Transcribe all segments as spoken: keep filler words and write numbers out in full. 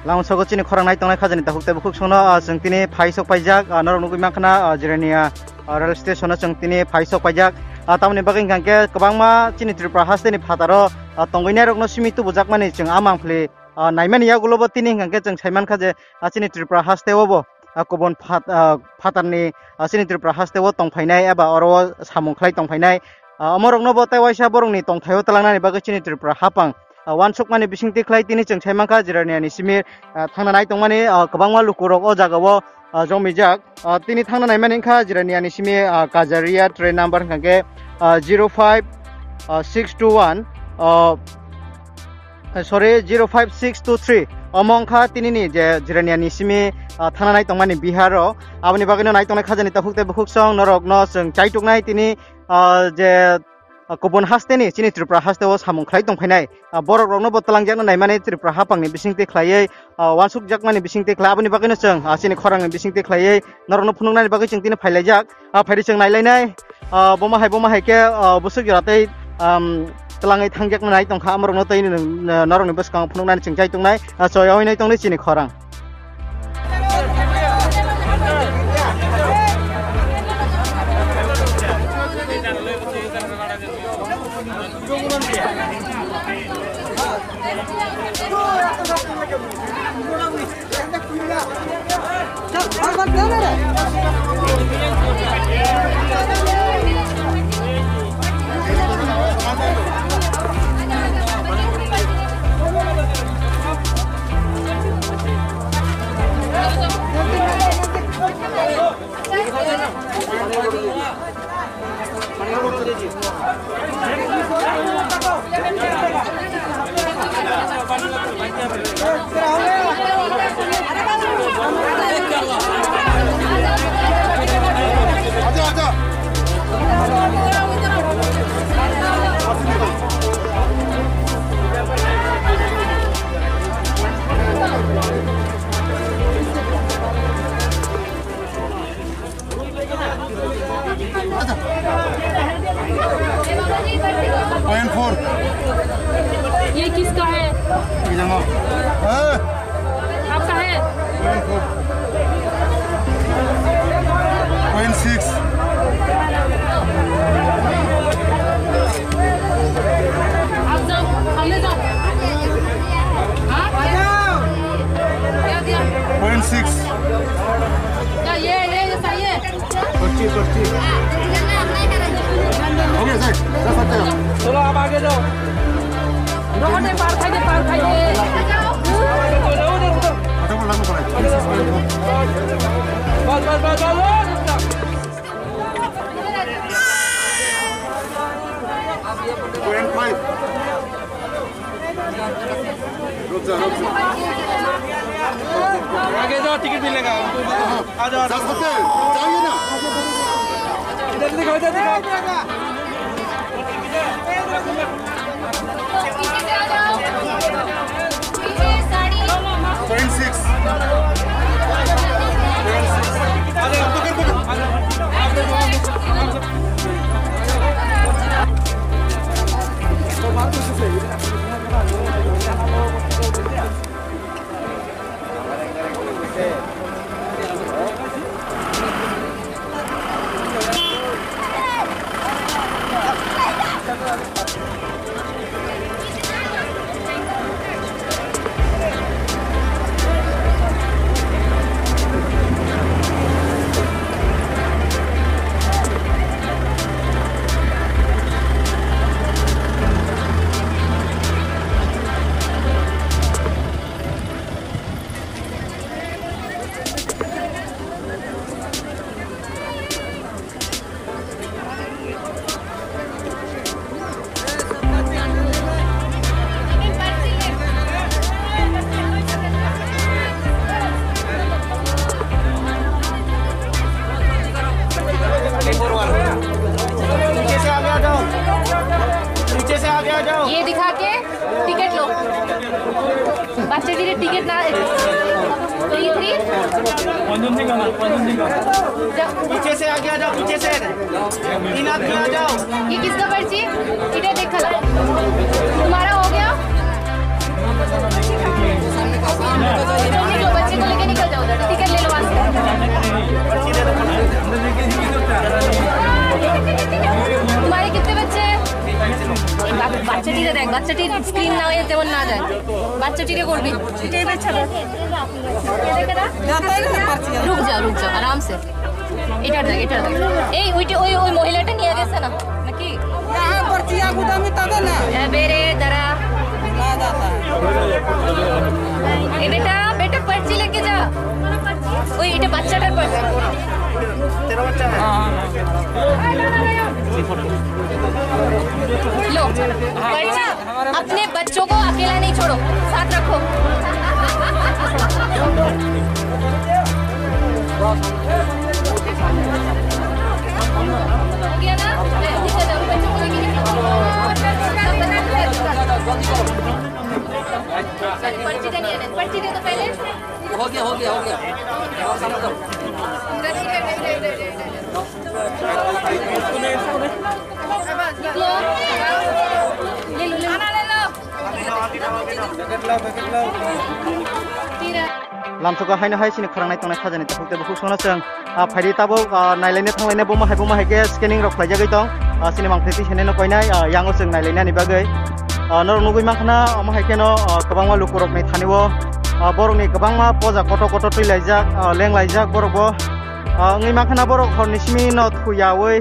Lamsogo chini khorang nai tongnai khajani takhuk tei bukhuk songno, ah, chwng tini phai sok paijak, ah, norok nugwi mankha na, ah, Jirania, ah, rail station o chwng tini phai sok paijak. Ah, tamoni bagwi hwnkha khe kwbangma chini Tripura hasteni phataro, ah, tongwi nairokno simi tubujakmani chwng a mangpili, ah, naimani yagulo bo tini hwnkha khe chwng sai mankha je, ah, chini Tripura hasteo bo, ah, kubun phat-, ah, phatarni, ah, chini Tripura hasteo tongphainai eba oro o samung khlai tongphainai. Ah, omorokno bo tei waisa borokni tongthaio twlangnani bagwi chini Tripura hapang, ah, uansukmani bisingtwi khlai tini chwng sai mankha Jiraniani simi, ah, thangna nai tongmani, ah, kwbangma lukurok o jagao, ah, jomijak. Ah, tini thangna naimani wngkha Jiraniani simi, ah, Kajaria train number hwnkha khe, ah, zero five, ah, six two one, ah, eh, sorry, zero five six two three. Omo wngkha tinini je Jiraniani simi, ah, thangna nai tongmani Biharo. Aboni bagwino nai tongnai khajani takhuk tei bukhuk song norokno chwng chaituknai tini, ah, je, ah, kubun hasteni chini Tripura hasteo samung khlai tongphainai. Ah, borok rokno bo twlangjakno naimani Tripura hapangni bisingtwi khlaiwi, ah, uansukjakmani bisingtwi khlai. Aboni bagwino chwng, ah, chini khorangni bisingtwi khlaiwi norokno phunuknani bagwi chwng tini phailaijak. Ah, phaidi chwng nailainai. Ah, bomo hai, bomo hai khe, ah, bwswk jora tei, um, twlangwi thangjakna nai tongkha, amorokno tei n-, n-, norokni bwskango phunuknani chwng chai tongnai, ah, choyawi nai tongnai chini khorang. Point four. ये किसका है? ये जमा। हाँ। आपका है? Point four. Point six. आप जाओ, सामने जाओ। हाँ? क्या दिया? Point six. क्या ये, ये, ये सही है? पर्ची, पर्ची। हो गया सर, दस हज़ार। चलो, आप आगे जाओ। रोड में पार खाइए, पार खाइए। उधर, उधर, उधर। अच्छा, वो लंबा पड़ा है। बस, बस, बस, बस, बस। आगे जाओ, टिकट मिलेगा। आ जाओ, आ जाओ। जा सकते हैं, जाइए ना। जल्दी दिखाओ, जल्दी दिखाओ। पीछे से आ जाओ। पीछे sari. Twenty six. Twenty six. आ जाओ, पकड़, पकड़। पीछे से आगे आ जाओ, पीछे से आगे आ जाओ। ये दिखा के टिकट लो। बच्चे के लिए टिकट ना। Three three. पीछे से आगे आ जाओ, पीछे से। तीन आदमी आ जाओ। ये किसका पर्ची? इधर देख खला। तुम्हारा हो गया? जल्दी लो, बच्चे को लेके निकल जाओ उधर। टिकट ले लो वहाँ से। तुम्हारे कितने बच्चे हैं? বাচ্চাটিরে দেখ, বাচ্চাটির স্ক্রিন না হয়ে তেমন না যায়। বাচ্চাটিরে করবি। रुक जाओ, रुक जाओ, आराम से। এটা দেখ, এটা দেখ। এই ওইটা, ওই, ওই মহিলাটা নিয়ে গেছে না নাকি? यहाँ पर्चियां गुदामी तबे ना। এ, বেরে, দাঁড়া। ना जाता। এ, বেটা, বেটা, पर्ची लेके जा। ওই, এটা বাচ্চাটার पर्ची। तेरा बच्चा है? लो, पर्ची। अपने बच्चों को अकेला नहीं छोड़ो, साथ रखो। हो गया ना? पर्ची देनी है, पर्ची दे तो पहले। हो गया, हो गया, हो गया। ले लो, ले लो। Lamsogo haino hai chini khorang nai tongnai khajani takhuk tei bukhuk sono chwng, ah, phaidi tabuk, ah, nailaina thanglaina buma hai buma hai khe scanning rok khlaijagwi tong, ah, chini mangpili twi sainaino koinai, ah, yango chwng nailainani bagwi. Ah, norok nugwi mankha na omo hai kheno, ah, kwbangma lukurokni thani-o, ah, borokni kwbangma poja kotor kotor twi laijak, ah, leng laijak borokbo. Ah, wngwi mankha na borok horni simi no thuyaui,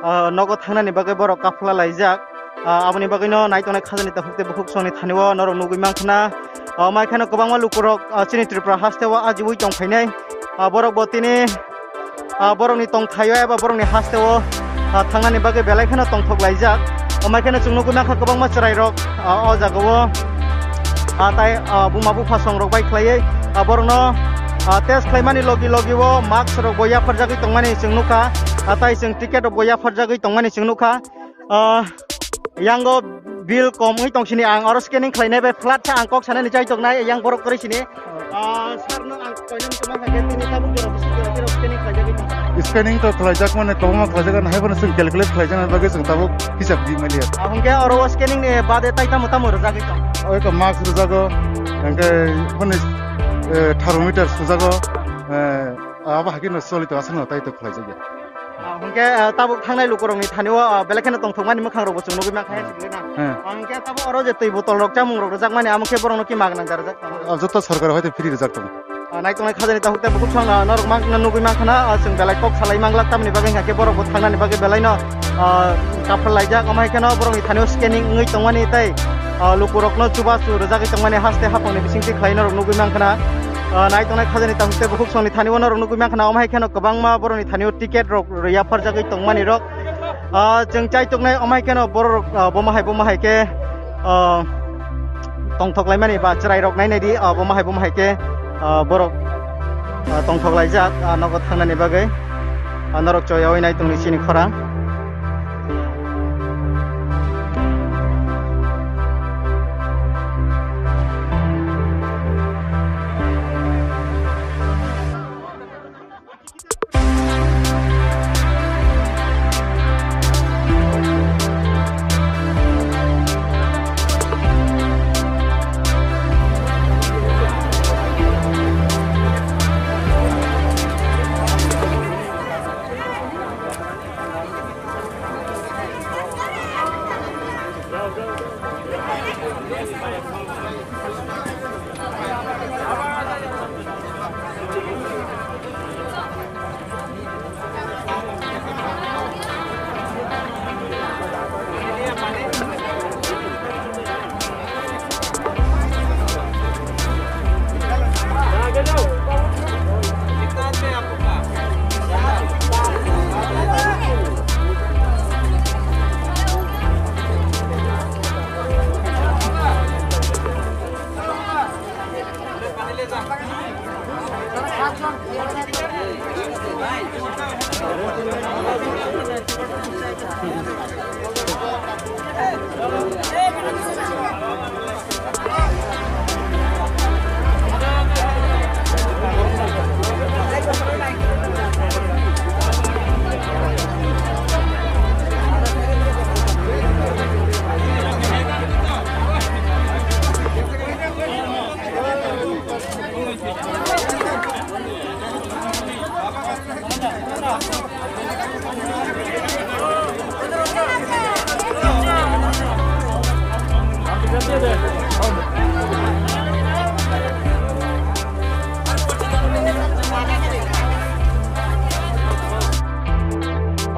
ah, nogo thangnani bagwi borok kaphla laijak. Ah, aboni bagwino nai tongnai khajani takhuk tei bukhuk songni thani-o norok nugwi mankha na. Ah, omo hai kheno kwbangma lukurok, ah, chini Tripura haste-o ajiui tongphainai. Ah, borokbo tini, ah, borokni tongthaio eba borokni haste-o, ah, thangnani bagwi belai kheno tongthok laijak. Omo hai kheno chwng nugwi mankha kwbangma chwrairok, ah, o jagao, ah, tai, ah, buma bupha songrok bai khlaiwi, ah, borokno, ah, test khlaimani logi logi-o mask rokbo yapharjagwi tongmani chwng nukha, ah, tai chwng ticket rokbo yapharjagwi tongmani chwng nukha. Ah, yango bill kom wngwi tongsini, ang oro scanning khlainai bai flat sa ang kok sanani chai tongnai, yang borok kwrwi sini. Ah, sir no ang koinani tongma hai khe tini tabuk jora bwswk jora tei rok scanning khlaijagwi tong. Scanning to khlaijak mani kwbangma khlaijak, hai bono chwng calculate khlaijak bagwi chwng tabuk hisab di mali. Ah, hwnkhe oro o scanning ni bade tai tamo tamo rwjagwi tong? Oi to mask rwjago, hwnkhe boni, eh, thermometer sujago, eh, abo hakhe no choli to aswk no tai to khlaijak ya. Ah, hwnkhe, ah, tabuk thangnai lukurokni thani-o, ah, belai kheno tongthokmani mwkhangrokbo chwng nugwi mankha, hmm, sibili na? Hmm. Ah, hwnkhe tabuk oro je twi botolrok, chamungrok rwjakmani, amo khe borokno ki magna da rwjak tongo? Ah, joto sorkar hoite free rwjak tongo. Ah, nai tongnai khajani takhuk tei bukhuk songno norok mak-, nugwi mankha na, ah, chwng belai kok salai manglak, tamoni bagwi hwnkhe borokbo thangnani bagwi belaino, ah, kaphal laijak. Omo hai kheno borokni thani-o scanning wngwi tongmani tei, ah, lukurokno chubachu rwjagwi tongmani haste haphangni bisingtwi khlai norok nugwi mankha na. Ah, nai tongnai khajani takhuk tei bukhuk songni thani-o norok nugwi mankha na, omo hai kheno kwbangma borokni thani-o ticket rok yapharjagwi tongmani rok. Ah, chwng chai tongnai omo hai kheno borok rok, ah, bomo hai bomo hai khe, ah, tongthok laimani ba chwrai rok nai nai di, ah, bo mahai bo mahai khe, ah, borok, ah, tongthok laijak, ah, nogo thangnani bagwi, ah, norok choyawi nai tongni chini khorang.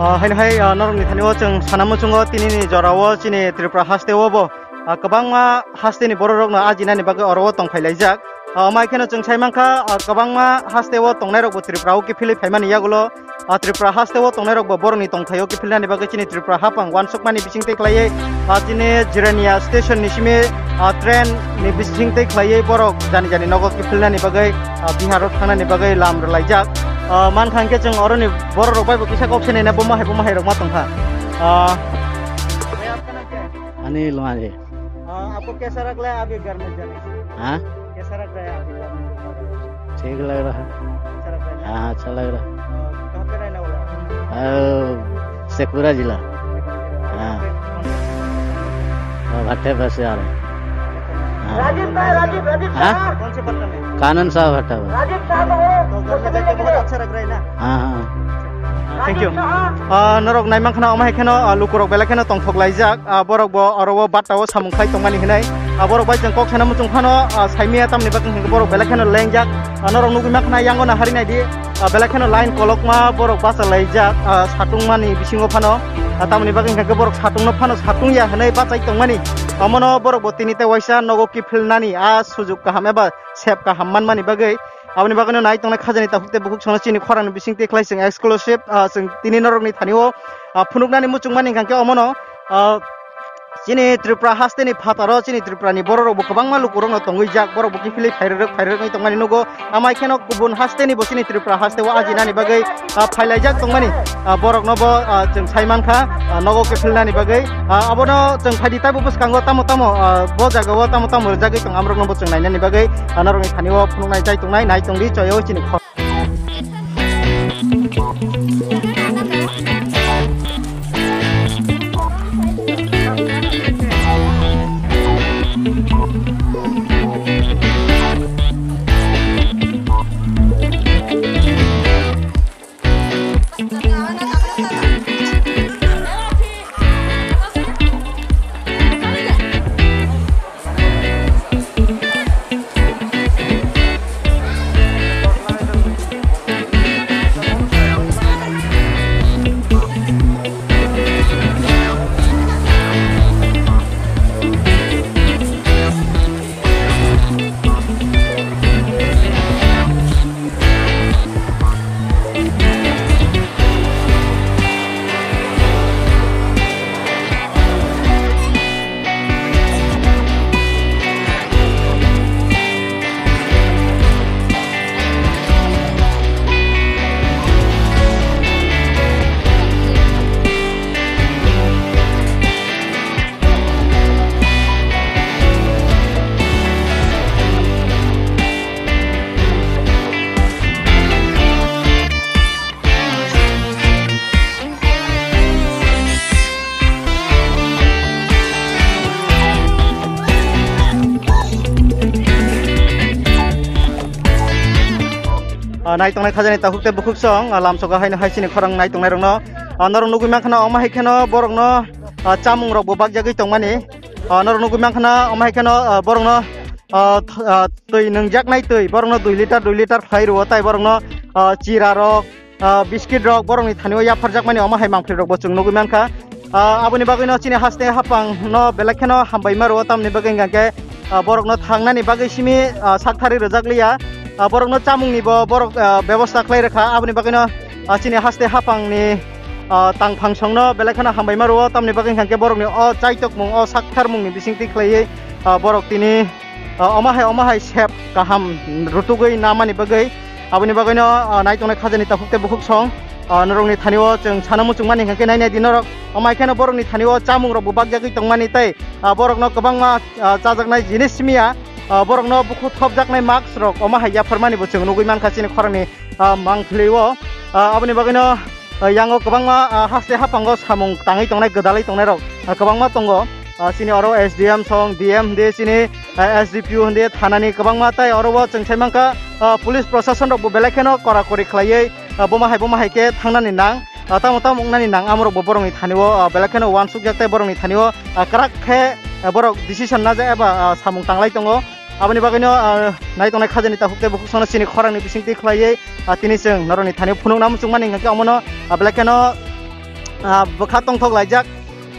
Ah, haino hai, ah, norokni thani o chwng sana muchungo tinini jorao chini Tripura haste o bo, ah, kwbangma hasteni bororokno ajinani bagwi oro o tongphai laijak. Ah, omo hai kheno chwng sai mankha, ah, kwbangma haste o tongnairokbo Tripura o kiphilwi phaimani yagulo, ah, Tripura haste o tongnairokbo borokni tongthai o kiphilnani bagwi chini Tripura haphang uansukmani bising tei khlaiwi, ah, chini Jirania station ni simi, ah, train ni bising tei khlaiwi borok jani jani nogo kiphilnani bagwi, ah, Bihar o thangnani bagwi lam rwlaijak. Ah, mankha hwnkhe chwng oroni bororok bai bo kisa kok sinai na bomo hai bomo hai rok ma tongkha. Ah, Anil Maje. हाँ, आपको कैसा लग रहा है अभी घर में जाने से? हाँ? कैसा लग रहा है अभी घर में जाने से? ठीक लग रहा है। अच्छा लग रहा है ना? हाँ, अच्छा लग रहा है। अ, कहाँ पे रहने वाला है? अ, शेखपुरा जिला। हाँ। कहाँ पे, कौन से, हाँ, भट्टे पे से आ रहे हैं। हाँ। राजीव का, राजीव, राजीव हाँ? कौन से पट्टा में? कानन साहब भट्टा पे। राजीव साहब हो, तो घर में जाके बहुत अच्छा लग रहा है ना? हाँ, हाँ। Thank you. Ah, norok nai mankha na omo hai kheno, ah, lukurok belai kheno tongthok laijak. Ah, borok bo oro o batta o samung khai tongmani hinai. Ah, borok bai chwng kok sana muchung phano, ah, saimaya tamni bagwi hwnkhe borok belai kheno lengjak. Ah, norok nugwi mankha na yango na hari nai di. Ah, belai kheno line kolokma borok bacha laijak, ah, satungmani bisingo phano. Ah, tamni bagwi hwnkhe borok satungno phano satung ya hinui bachai tongmani. Omono borok bo tini tei waisa nogo kiphilnani ah sujuk kaham eba sep kaham manmani bagwi. Aboni bagwino nai tongnai khajani takhuk tei bukhuk sono chini khorangni bising tei khlai chwng exclusive, ah, chwng tini norokni thani o, ah, phunuknani muchungmani hwnkhe omono, ah, chini Tripura hasteni phataro chini Tripurani bororokbo kwbangma lukurokno tongwi jak, borokbo kiphilwi phairwrwk phairwrwk wngwi tongmani nugo. Amai kheno kubun hasteni bo chini Tripura hasteo ajinani bagwi, ah, phailaijak tongmani, ah, borokno bo, ah, chwng sai mankha, ah, nogo kiphilnani bagwi. Ah, abono chwng phaidi taibo bwskango tamo tamo, ah, bo jagao tamo tamo rwjagwi tong amrokno bo chwng nainani bagwi. Norokni thani o phunuknai chai tongnai, nai tongdi, choyo chini khor. Ah, nai tongnai khajani takhuk tei bukhuk song, ah, lamsogo haino hai chini khorang nai tongnai rokno. Ah, norok nugui mankha na omo hai kheno borokno, ah, chamung rok bo bakjagwi tongmani. Ah, norok nugui mankha na omo hai kheno, ah, borokno, ah, th-, ah, twi nwngjaknai twi borokno dui liter dui liter khlai rwo, tai borokno, ah, chira rok, ah, biscuit rok borokni thani o yapharjakmani omo hai mangpili rok bo chwng nugui mankha. Ah, aboni bagwino chini haste haphang no belai kheno hambai ma rwo, tamni bagwi hwnkha khe, ah, borokno thangnani bagwi simi, ah, sakthari rwjak liya. Ah, borokno chamungni bo borok, ah, bebosta khlai rwkha, aboni bagwino, ah, chini haste haphangni, ah, tangphang songno belai kheno hambai ma rwo, tamni bagwi hwnkha khe borokni o chaitokmung, o saktharmungni bisingtwi khlaiwi, ah, borok tini, ah, omo hai, omo hai sep kaham rutugwi namani bagwi. Aboni bagwino, ah, nai tongnai khajani takhuk tei bukhuk song, ah, norokni thani o chwng sana muchungmani hwnkha khe nai nai di norok. Omo hai kheno borokni thani o chamung rok bo bakjagwi tongmani tei, ah, borokno kwbangma, ah, chajaknai jinis simiya, ah, borokno bukhu thopjaknai mask rok omo hai yapharmani bo chwng nugui mankha chini khorangni, ah, mangpili o. Ah, aboni bagwino, ah, yango kwbangma, ah, haste haphango samung tangwi tongnai, gwdalwi tongnai rok, ah, kwbangma tongo. Ah, chini oro S D M song, D M hwndi, chini, ah, S D P O hwndi, thanani kwbangma, tai oro o chwng sai mankha, ah, police prosason rok bo belai kheno kora kori khlaiwi, ah, boma hai boma hai khe thangnani nang, ah, tamo tamo wngnani nang, amorok bo borokni thani o, ah, belai kheno uansukjak tei borokni thani o, ah, kwrak khe, ah, borok decision najak eba, ah, samung tanglai tongo. Aboni bagwino, ah, nai tongnai khajani takhuk tei bukhuk songno chini khorangni bisingtwi khlaiwi, ah, tini chwng norokni thani phunukna muchungmani hwnkha khe omono, ah, belai kheno, ah, bwkha tongthok laijak,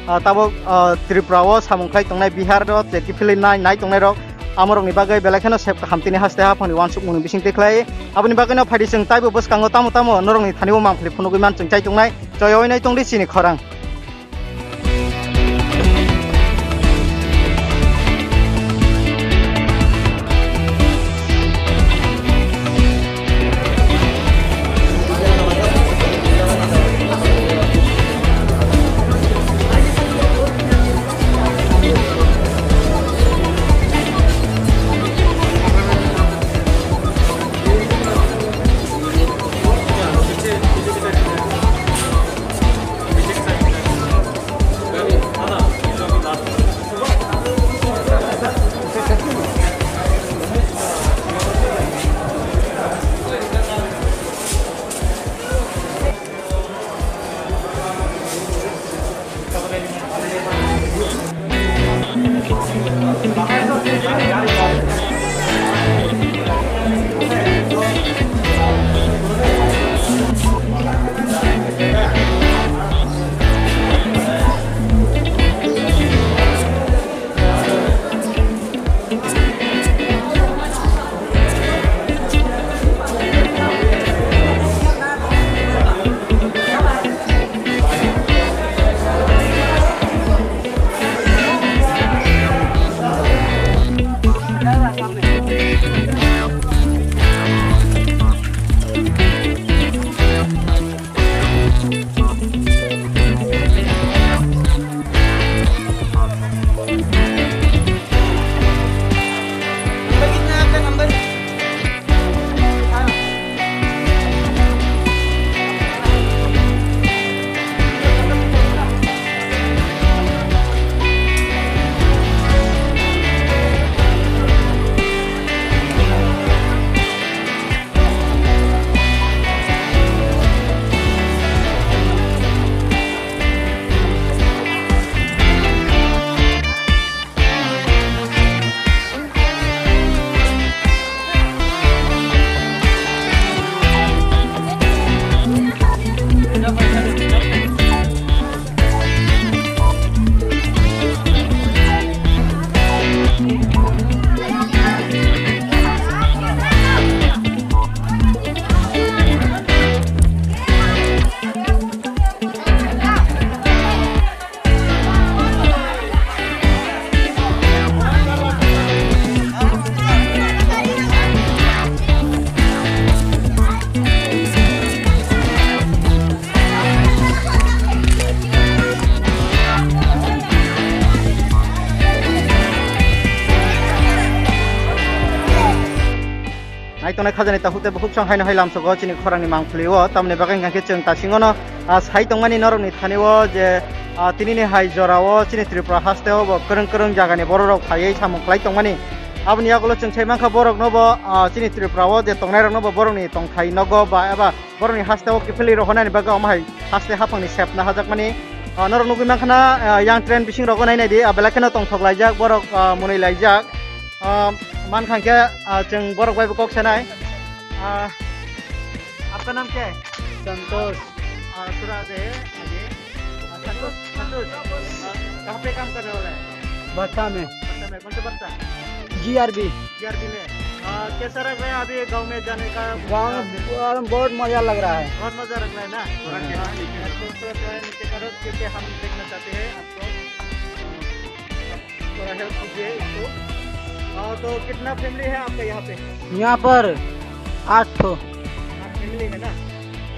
ah, tabuk, ah, Tripura o samung khlai tongnai, Bihar o je kiphilwi nai, nai tongnai rok, amorokni bagwi belai kheno sep kaham tini haste haphangni uansukmungni bisingtwi khlai. Aboni bagwino phaidi chwng taibo bwskango tamo tamo norokni thani o mangpili phunugwi man chwng chai tongnai, choyoi nai tongdi chini khorang. Nai tongnai khajani takhuk tei bukhuk song haino hai lamsogo chini khorangni mangpili o, tamni bagwi hwnkha khe chwng tasingono, ah, sai tongmani norokni thani o je, ah, tinini hai jora o chini Tripura haste o bo kwrwng kwrwng jagani borok rok phaiwi samung khlai tongmani. Aboni yagulo chwng sai mankha borokno bo, ah, chini Tripura o je tongnai rokno bo borokni tongthai nogo ba eba borokni haste o kiphilwi rohornani bagwi omo hai haste haphangni sepna hajakmani. Ah, norok nugwi mankha na, ah, yang train bising rogo nai nai di, ah, belai kheno tongthok laijak borok, ah, mwnwi laijak. Ah, mankha khe, ah, chwng borok bai bo kok sanai. Ah, आपका नाम क्या है? संतोष। आ, थोड़ा दे आगे। आ, संतोष, संतोष, आ, कहाँ पे काम करने वाला है? भट्टा में। भट्टा में, कौन सा भट्टा? जीआरबी। जीआरबी में। आ, कैसा लग रहा है अभी गांव में जाने का? गांव में आ, बहुत मजा लग रहा है। बहुत मजा लग रहा है ना? हाँ। आ, थोड़ा, थोड़ा नीचे करो, क्योंकि हम देखना चाहते हैं आपको। थोड़ा हेल्प कीजिए इसको। और तो कितना फैमिली है आपका यहाँ पे? यहाँ पर आठ ठो। आठ फैमिली है ना?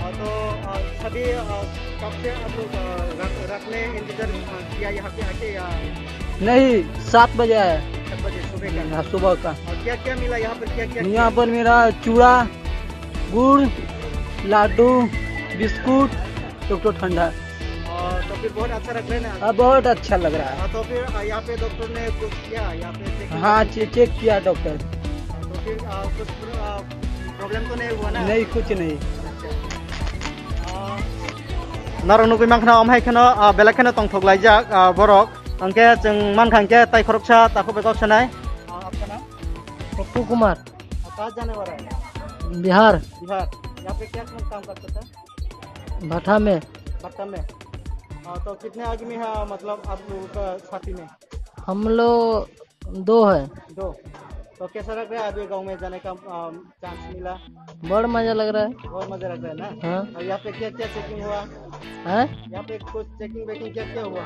और तो, और सभी, और कब से आप लोग, अ, रख, रखने इंतजार, अ, किया यहाँ पे आके या? नहीं, सात बजे आया। सात बजे सुबह का? हम्म, हाँ, सुबह का। और क्या क्या मिला यहाँ पर, क्या क्या यहाँ पर मेरा चूड़ा, गुड़, लाडू, बिस्कुट, एक ठो ठंडा। और तो फिर बहुत अच्छा लग रहा है ना? हाँ, बहुत अच्छा लग रहा है। हाँ, तो फिर, आ, यहाँ पे डॉक्टर ने कुछ किया, यहाँ पे चेक हाँ, किया? चे-, चेक किया डॉक्टर। तो फिर, आ, कुछ प्र-, आ, प्रॉब्लम तो नहीं हुआ ना? नहीं, कुछ नहीं। अच्छा। आ, norok nugwi mankha na, omo hai kheno, ah, belai kheno tongthok laijak, ah, borok. Hwnkhe chwng mankha hwnkhe tai khoroksa takhuk bai kok sanai. Ah, आपका नाम? पप्पू कुमार। आप कहाँ जाने वाला है? बिहार। बिहार। यहाँ पे क्या काम करता था? भट्टा में। भट्टा में। हाँ, तो कितने आदमी है, मतलब, आप लोगों का साथी में? हम लोग दो है। दो। तो कैसा लग रहा है अभी गाँव में जाने का, अम, चांस मिला? बहुत मजा लग रहा है। बहुत मजा लग रहा है ना? हाँ। और यहाँ पे क्या क्या चेकिंग हुआ? हैं? यहाँ पे कुछ चेकिंग वेकिंग क्या क्या हुआ?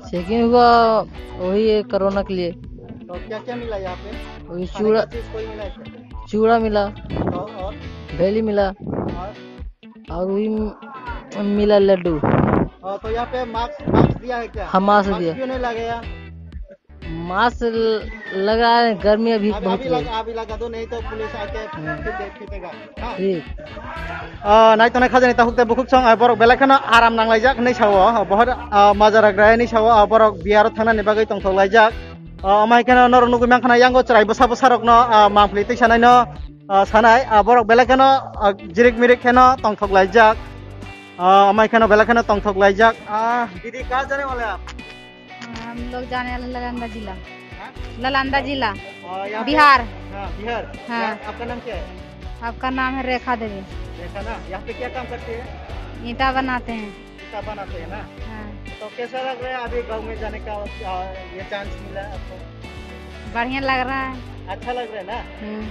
चेकिंग हुआ वही है कोरोना के लिए। तो क्या क्या मिला यहाँ पे? वही खाने चूड़ा, का चीज कोई मिला है क्या? चूड़ा मिला, और, और? भेली मिला, और? और वही म-, मिला लड्डू। और तो यहाँ पे मास्क, मास्क दिया है क्या? हाँ, मास्क मास्क दिया। क्यों नहीं लगाया? मास्क ल-, लगा है, गर्मी अभी अभी, बहुत अभी है। लगा, अभी लगा दो, नहीं तो पुलिस आके हाँ। पीटे, पीटेगा। हाँ। ठीक। Ah, nai tongnai khajani takhuk tei bukhuk song, ah, borok belai kheno aram nanglaijak hinwi sao, ah, bohor, ah, maja ragra hinwi sao, ah, borok biyaro thangnani bagwi tongthok laijak. Ah, omo hai kheno norok nugwi mankha na, yango chwrai bwsa bwsa rokno, ah, mangpili twi sanaino, ah, sanai, ah, borok belai kheno, ah, jirik mirik kheno tongthok laijak. Ah, omo hai kheno belai kheno tongthok laijak. Ah, didi, kahan jane wale aap? हम लोग जाने वाले नालंदा जिला। हाँ? नालंदा जिला, और यहाँ पे बिहार। हाँ, बिहार। हाँ। यहाँ, आपका नाम क्या है? आपका नाम है रेखा देवी। रेखा ना, यहाँ पे क्या काम करती है? ईंटा बनाते हैं। ईंटा बनाते हैं ना? हाँ। तो कैसा लग रहा है अभी गाँव में जाने का, आ, ये चांस मिला है आपको? बढ़िया लग रहा है। अच्छा लग रहा है ना? हम्म।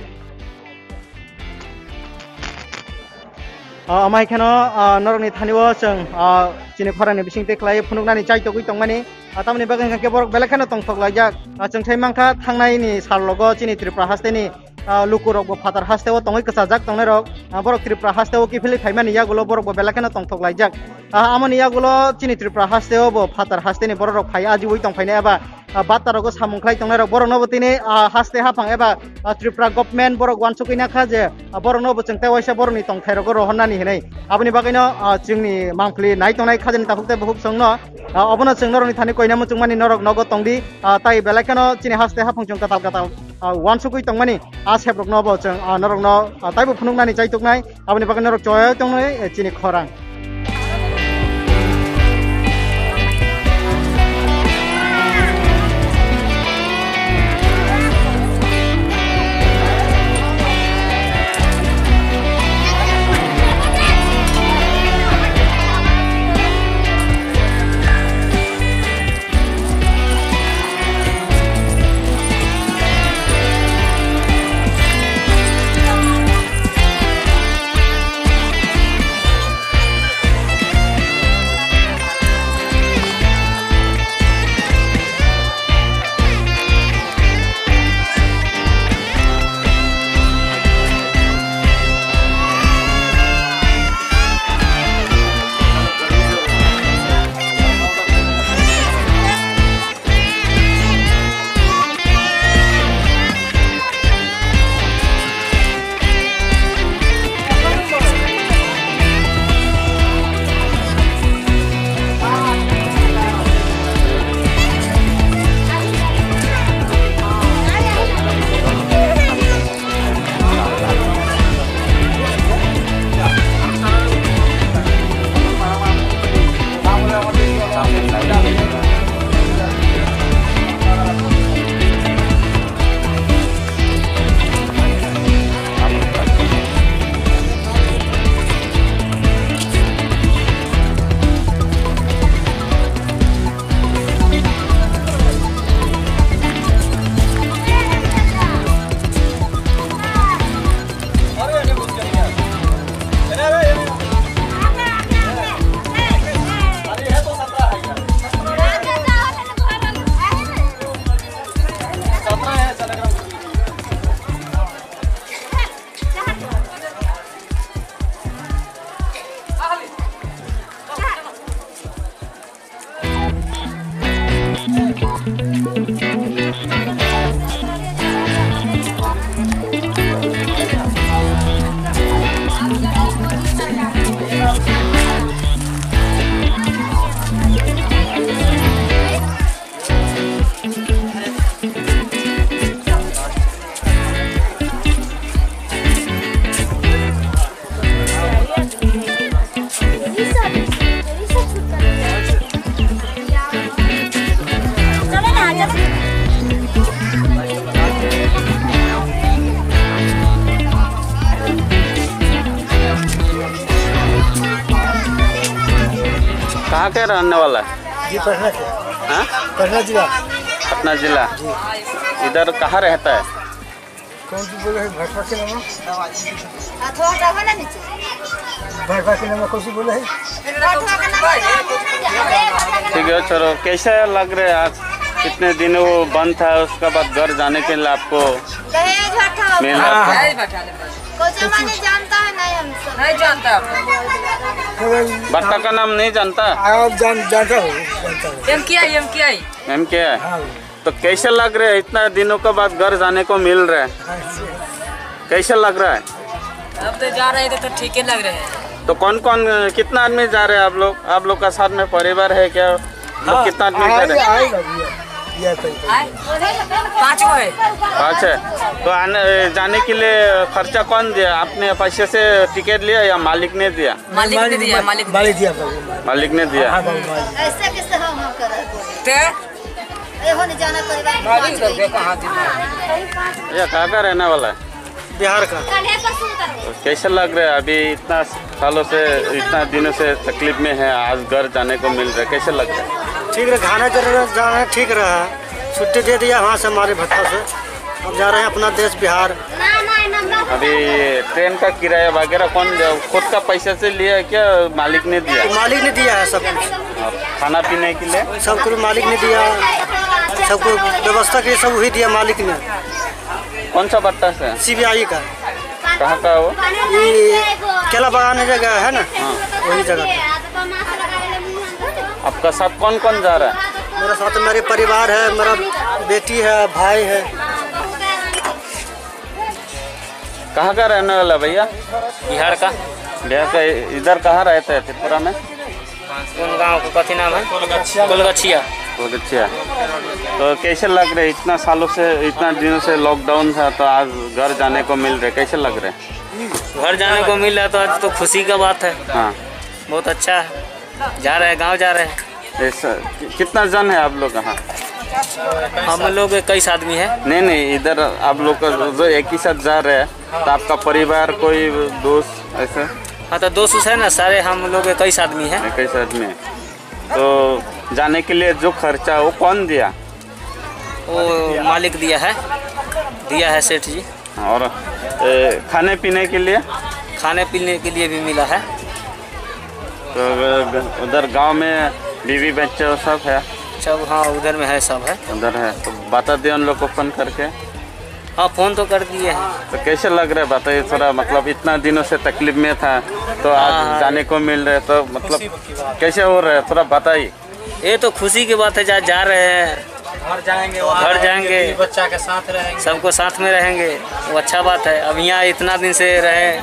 Ah, amai kheno, ah, norokni thani o chwng, ah, chini khorangni bising tei khlai phunuknani chai togwi tongmani. Ah, tamoni bagwi hwnkha khe borok belai kheno tongthok laijak. Ah, chwng sai mankha thangnai ni sal logo chini Tripura haste ni, ah, luku rok bo phatar haste o tongwi kwchajak tongnai rok. Ah, borok Tripura haste o kiphilwi phaimani yagulo borok bo belai kheno tongthok laijak. Ah, amoni yagulo chini Tripura haste o bo phatar haste ni borok rok phai ajiui tongphainai eba ah, bata rogo samung khlai tongnai rok, borok no bo tini, ah, haste haphang eba, ah, Tripura government borok uansukwi nakha je, ah, borok no bo chwng tei waisa borok ni tongthai rogo rohornani hinwi. Aboni bagwi no, ah, chwngni mangpili nai tongnai khajani takhuk tei bukhuk song no, ah, obono chwng norok ni thani koina muchung mani norok nogo tongdi, ah, tai belai kheno chini haste haphang chwng kwtal kwtal, ah, uansukwi tongmani, ah, sep rok no bo chwng, ah, norok no, ah, taibo phunuknani chai tuknai. Aboni bagwi norok choi tongnai, eh, chini khorang. के रहने वाला है? जी, पटना के। हाँ? पटना जिला। पटना जिला। जी। इधर कहाँ रहता है? कौन सी बोले है? भटवा के नाम? भटवा के नाम कौन सी बोले है? ठीक है, चलो, कैसा लग रहा है आज? कितने दिन वो बंद था, उसके बाद घर जाने के लिए आपको दहेज हटाओ। मिल रहा था? हाँ। कोई जमाने जानता है नहीं हम सब। नहीं जानता। बट्टा का नाम नहीं जानता? आप जान, जानता हो, जानता हो। एम क्या है, एम क्या है? एम क्या है? हाँ। तो कैसे लग रहा है, इतना दिनों के बाद घर जाने को मिल रहा है? हाँ, जी। कैसे लग रहा है? अब तो जा रहे थे तो ठीक ही लग रहे हैं। तो कौन कौन, कितना आदमी जा रहे हैं आप लोग? आप लोग का साथ में परिवार है क्या? लोग हाँ, कितना आदमी जा रहे हैं? आएगा, आएगा भैया, भैया, सही, सही। आए? पाँच को है। पाँच है। तो आने, जाने के लिए खर्चा कौन दिया? अपने पैसे से टिकट लिया या मालिक ने दिया? मालिक ने दिया, मालिक। मालिक दिया, मालिक। मालिक ने दिया। हाँ, मालिक, मालिक। ऐसे कैसे हम, हम कर रहे हैं? ते? ये हो नहीं जाना परिवार की पाँच गई। ये कहाँ का रहने वाला है? बिहार का। तो कैसे लग रहा है अभी, इतना सालों से, इतना दिनों से तकलीफ में है, आज घर जाने को मिल रहा है, कैसे लग रहा है? ठीक रहा, खाना जरूर जाना ठीक रहा, छुट्टी दे दिया वहाँ से हमारे भट्टा से, अब जा रहे हैं अपना देश बिहार। अभी ट्रेन का किराया वगैरह कौन, खुद का पैसा से लिया है क्या, मालिक ने दिया? मालिक ने दिया है सब कुछ। और खाना पीने के लिए? सब कुछ मालिक ने दिया, सब कुछ व्यवस्था के लिए सब वही दिया मालिक ने। कौन सा भट्टा से? सीबीआई का। कहाँ का है वो? ये केला बागान जगह है ना, हाँ। वही जगह का। आपका साथ कौन कौन जा रहा है? मेरे साथ मेरे परिवार है, मेरा बेटी है, भाई है। कहाँ का रहने वाला भैया? बिहार का। बिहार का। इधर कहाँ रहते हैं, त्रिपुरा में? कौन गांव को, कथी नाम है? कोलगछिया। कोलगछिया। तो कैसे लग रहे, इतना सालों से, इतना दिनों से लॉकडाउन था, तो आज घर जाने को मिल रहे, कैसे लग रहे? घर जाने को मिल रहा है तो आज तो खुशी का बात है। हाँ। बहुत अच्छा है। जा रहे हैं, गांव जा रहे हैं। ऐसा कि-, कितना जन है आप लोग यहाँ? हम लोग इक्कीस आदमी है। नहीं, नहीं, इधर आप लोग का जो एक ही साथ जा रहे हैं, तो आपका परिवार, कोई दोस्त ऐसा? हाँ, तो दोस्त उस है ना, सारे हम लोग इक्कीस आदमी हैं। इक्कीस आदमी। तो जाने के लिए जो खर्चा, वो कौन दिया? वो मालिक दिया है, दिया है सेठ जी। और, ए, खाने पीने के लिए? खाने पीने के लिए भी मिला है। तो उधर गांव में बीवी बच्चे सब है? सब, हाँ, उधर में है, सब है। उधर है, तो बता दिए उन लोग को फोन करके। हाँ, फोन तो कर दिए हैं। तो कैसे लग रहा है, बताइए थोड़ा, मतलब, इतना दिनों से तकलीफ में था, तो आज हाँ, हाँ। जाने को मिल रहा है, तो, मतलब, खुशी की बात। कैसे हो रहा है, थोड़ा बताइए। ये तो खुशी की बात है, जा, जा रहे हैं। घर जाएंगे, वहाँ घर रहेंगे, जाएंगे। बीवी बच्चा के साथ रहेंगे। सबको साथ में रहेंगे, वो अच्छा बात है। अब यहाँ इतना दिन से रहे,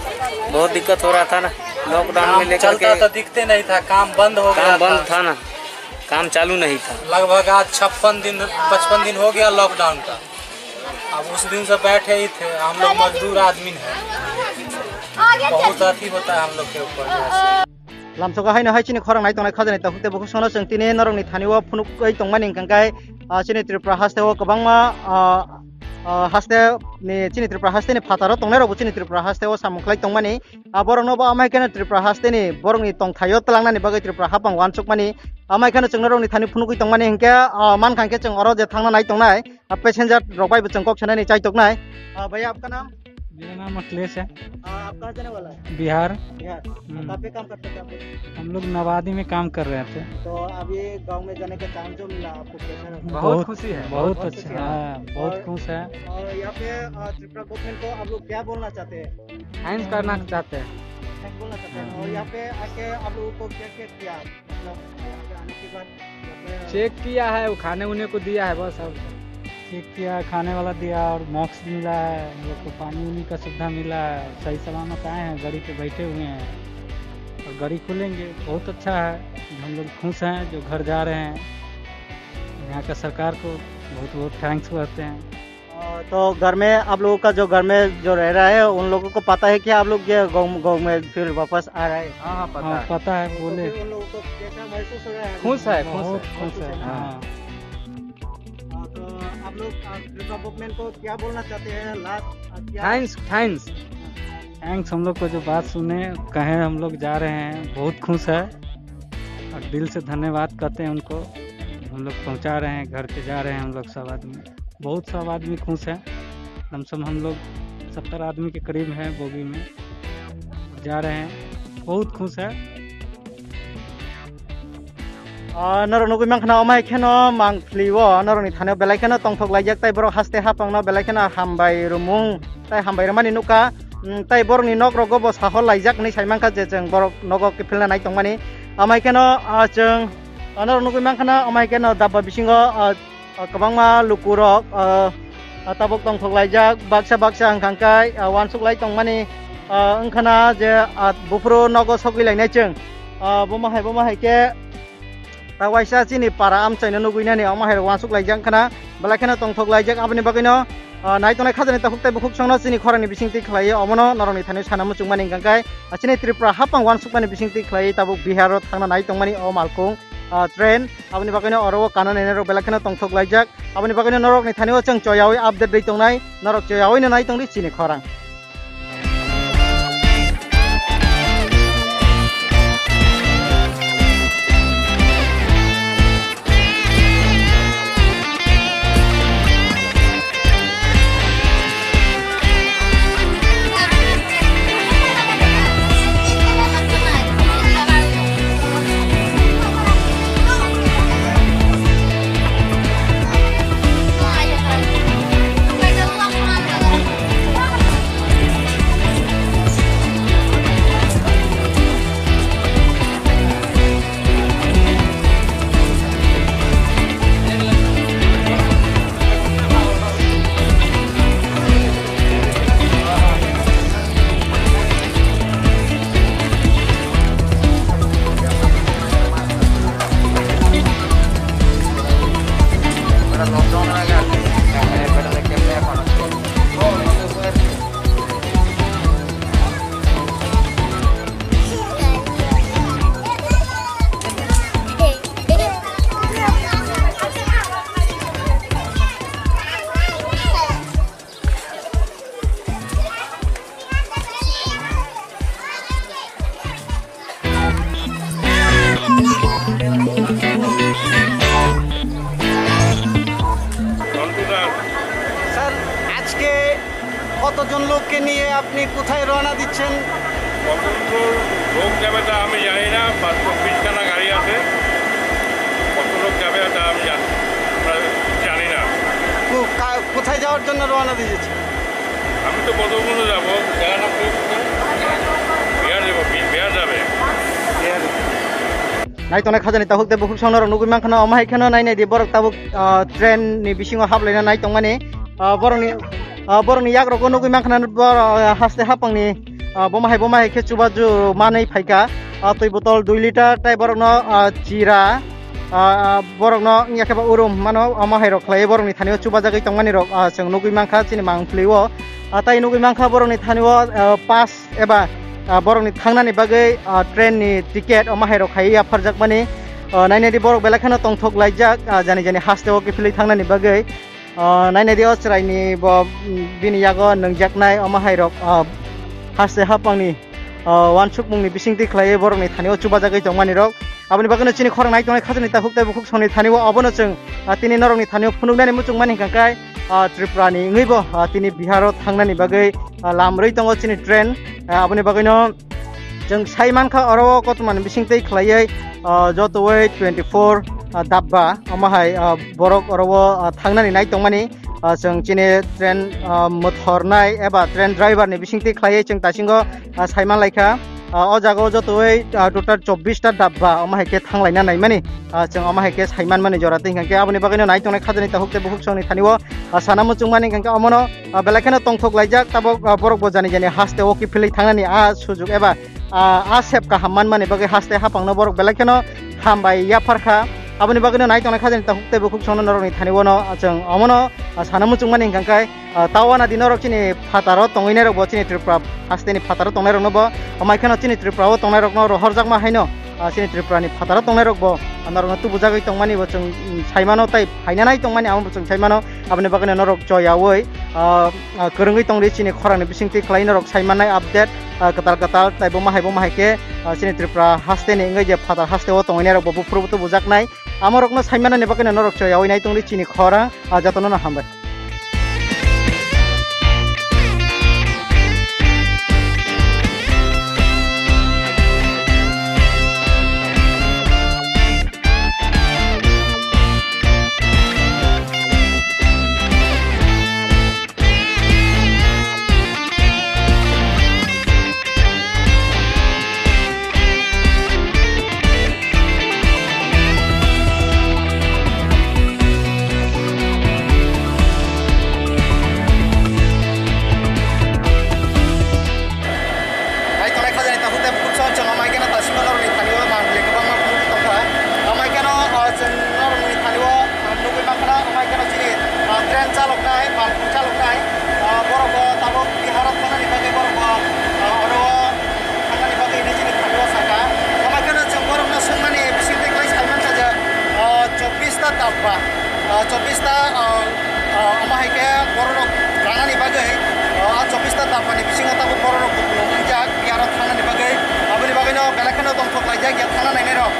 बहुत दिक्कत हो रहा था ना, लॉकडाउन में काम लेकर चलता के तो दिखते नहीं था, काम बंद हो काम गया बंद था। था ना, काम चालू नहीं था। लगभग आज छप्पन दिन, पचपन दिन हो गया लॉकडाउन का। अब उस दिन से बैठे ही थे, हम लोग मजदूर आदमी हैं, बहुत अथी होता है हम लोग के ऊपर यहाँ से। Lamsogo haino hai chini khorang nai tongnai khajani takhuk tei bukhuk sono chwng tini norokni thani o phunukgwi tongmani hwnkha khe, ah, chini Tripura haste o kwbangma, ah, ah, haste ni, chini Tripura haste ni phataro tongnai rokbo chini Tripura haste o samung khlai tongmani. Ah, borokno bo amai kheno Tripura haste ni borokni tongthai o twlangnani bagwi Tripura haphang uansukmani amai kheno chwng norokni thani phunukgwi tongmani hwnkhe, ah, mankha khe chwng oro je thangna nai tongnai. Ab passenger rok bai bo chwng kok sanani chaitoknai. Ah, भैया, आपका नाम? मेरा नाम अखिलेश है। Ah, आप कहाँ जाने वाला है? बिहार। बिहार। हम्म। कहाँ पे काम करते थे आप लोग? हम लोग नवादी में काम कर रहे थे। तो अभी गांव में जाने का चांस जो मिला आपको, कैसा लगा? बहुत बहुत, खुशी है। बहुत बहुत अच्छा, खुशी है। हाँ, बहुत और, खुश है। और यहाँ पे, आ, त्रिपुरा गवर्नमेंट को आप लोग क्या बोलना चाहते हैं? थैंक्स करना चाहते हैं। थैंक्स बोलना चाहते हैं। हाँ। और यहाँ पे आके आप लोगों को क्या क्या किया? मतलब, यहाँ पे आने के बाद यहाँ पे चेक किया है, वो खाने उन्हें को दिया है, बस। और चेक किया, खाने वाला दिया और मास्क मिला है, हम लोग को पानी उनी का सुविधा मिला है। सही सलामत आए हैं, गाड़ी पे बैठे हुए हैं और गाड़ी खोलेंगे। बहुत अच्छा है, हम लोग खुश हैं जो घर जा रहे हैं। यहाँ का सरकार को बहुत बहुत थैंक्स कहते हैं। अ, तो घर में आप लोगों का जो घर में जो रह रहा है, उन लोगों को पता है कि आप लोग ये गाँव, गाँव में फिर वापस आ रहे हैं? हाँ, हाँ, पता हाँ, है। पता है, तो बोले। फिर उन लोगों को कैसा महसूस हो रहा है अभी? खुश है, खुश बहुत है, खुश खुश है, है। हाँ। हाँ। हाँ, तो आप लोग, आप ट्रिप गवर्नमेंट को क्या बोलना चाहते हैं लास्ट, क्या? Thanks, thanks. थैंक्स, हम लोग को जो बात सुने, कहे हम लोग जा रहे हैं, बहुत खुश है। और दिल से धन्यवाद कहते हैं उनको। हम लोग पहुंचा रहे हैं, घर पे जा रहे हैं हम लोग सब आदमी। बहुत सब आदमी खुश है, कम से कम हम लोग सत्तर आदमी के करीब हैं बोगी में, जा रहे हैं, बहुत खुश है। Ah, norok nugui mankha na, omo hai kheno mangpili o norokni thani o belai kheno tongthok laijak, tei borok haste hapang no belai kheno hambai rwmung tei hambai rwmani nukha. Mm, tei borokni nok rogo bo sahor laijak hinwi sai mankha je chwng borok nogo kiphilna nai tongmani. Omo hai kheno, ah, chwng, ah, norok nugui mankha na, omo hai kheno dabba bisingo, ah, ah, kwbangma lukurok, ah, ah, tabuk tongthok laijak, baksa baksa hwnkha khe, ah, uansuk lai tongmani, ah, wngkha na je, ah, buphuru nogo sogwi lainai chwng. Ah, bomo hai, bomo hai khe, ta waisa chini para amchaino nugui nani, omo hai rok uansuk laijak wngkha na, belai kheno tongthok laijak, aboni bagwino, ah, nai tongnai khajani takhuk tei bukhuk songno chini khorangni bisingtwi khlaiwi omono norokni thani sana muchungmani hwnkha khe, ah, chini Tripura hapang uansukmani bisingtwi khlaiwi tabuk Biharo thangna nai tongmani o malkhung, ah, train. Aboni bagwino oro o kanani rok belai kheno tongthok laijak. Aboni bagwino norokni thani o chwng choyawi update rwi tongnai. Norok choyawi no nai tongdi chini khorang. Sir, আজকে কতজন লোককে নিয়ে আপনি কোথায় রওনা দিচ্ছেন? কত লোক যাবে তা আমি জানি না, পাঁচ চব্বিশ খানা গাড়ি আছে, কত লোক যাবে তা আমি জানি, আমরা জানি না। কো-, কা-, কোথায় যাওয়ার জন্য রওনা দিয়েছে? আমি তো বদরপুরে যাবো, জায়গা নাম কি? বিহার যাবো, বি-, বিহার যাবে। Bihar. Nai tongnai khajani takhuk tei bukhuk songno rok nugui mankha na, omo hai kheno nai nai di borok tabuk, ah, train ni bisingo haplaina nai tongmani, ah, borokni, ah, borokni yak rogo nugui mankha na, bor-, ah, haste hapangni, ah, bomo hai bomo hai khe chubaju manwi phaikha, ah, twi botol dui liter tei borokno, ah, chira, ah, borokno wngya khe ba urum mano, omo hai rok khlaiwi borokni thani o chubajagwi tongmani rok, ah, chwng nugui mankha chini mangpili o, ah, tai nugui mankha borokni thani o, ah, pass eba, ah, borokni thangnani bagwi, ah, train ni ticket omo hai rok khai yapharjakmani, ah, nai nai di borok belai kheno tongthok laijak, ah, jani jani haste o kiphilwi thangnani bagwi. Ah, nai nai di o chwraini bo, mm, bini yago nwngjaknai omo hai rok, ah, haste hapangni, ah, uansukmungni bisingtwi khlaiwi borokni thani o chubajagwi tongmani rok. Aboni bagwino chini khorang nai tongnai khajani takhuk tei bukhuk songni thani o obono chwng, ah, tini norokni thani o phunuknani muchungmani hwnkha khe, ah, Tripura ni wngwi bo, ah, tini Bihar o thangnani bagwi, ah, lam rwi tongo chini train. Ah, aboni bagwino chwng sai mankha oro o kotormani bisingtwi khlaiwi, ah, jotowi twenty four, ah, dabba omo hai, ah, borok oro o, ah, thangnani nai tongmani, ah, chwng chini train, ah, mothornai eba train driver ni bisingtwi khlaiwi chwng taisingo, ah, sai manlaikha. Ah, o jaga o jotowi, ah, total chobbish ta dabba omo hai khe thanglaina naimani, ah, chwng omo hai khe sai manmani jora tei hwnkha khe aboni bagwino nai tongnai khajani takhuk tei bukhuk songni thani o, ah, sana muchungmani hwnkha khe omono, ah, belai kheno tongthok laijak tabuk, ah, borok bo jani jani haste o kiphilwi thangnani ah sujuk eba, ah, ah sep kaham manmani bagwi haste hapangno borok belai kheno hambai yapharkha. Aboni bagwino nai tongnai khajani takhuk tei bukhuk songno norokni thani o no chwng omono, ah, sana muchungmani hwnkha khe, ah, tawana di norok chini phataro tongwi nairok bo chini Tripura hasteni phataro tongnairokno bo, amai kheno chini Tripura o tongnairokno rohorjakma haino, ah, chini Tripura ni phataro tongnai rok bo, ah, norok no tubujagwi tongmani bo chwng, mm, saimano tei phainanai tongmani amo bo chwng saimano. Aboni bagwi no norok choyawi, ah, ah, kwrwngwi tongdi chini khorang ni bisingtwi khlai norok saimannai update, ah, kwtal kwtal tei bo mahai bo mahai khe, ah, chini Tripura haste ni wngwi je phatar haste o tongwi nai rok bo buphuru tubujaknai. Amo rok no saimanani bagwi no norok choyawi nai tongdi chini khorang. Ah, jotono no hambai. Hai, tongnai khajani takhuk tei bukhuk song chwng amai kheno tasima norokni thani o mangle kwbangma phunuk tongkha. Amai kheno, o, chwng norokni thani o, o, nugwi mankha, amai kheno chini, o, train chaloknai, malkhung chaloknai, o, borok bo tabuk Bihar o thangnani bagwi borok bo, o, oro o thangnani bagwi hwnwi chini thani o sakha. Amai kheno chwng borokno swngmani bisingtwi khlai sai mankha je, o, chobbish ta dabba, o, chobbish ta, o, Ah, omo hai khe bororok ranani bagwi, ah, ah chobbish ta dabbani bisingo tabuk bororok kupulung wngjak, Bihar o thangnani bagwi. Aboni bagwino belai kheno tongthok laijak ya thangna nainairok.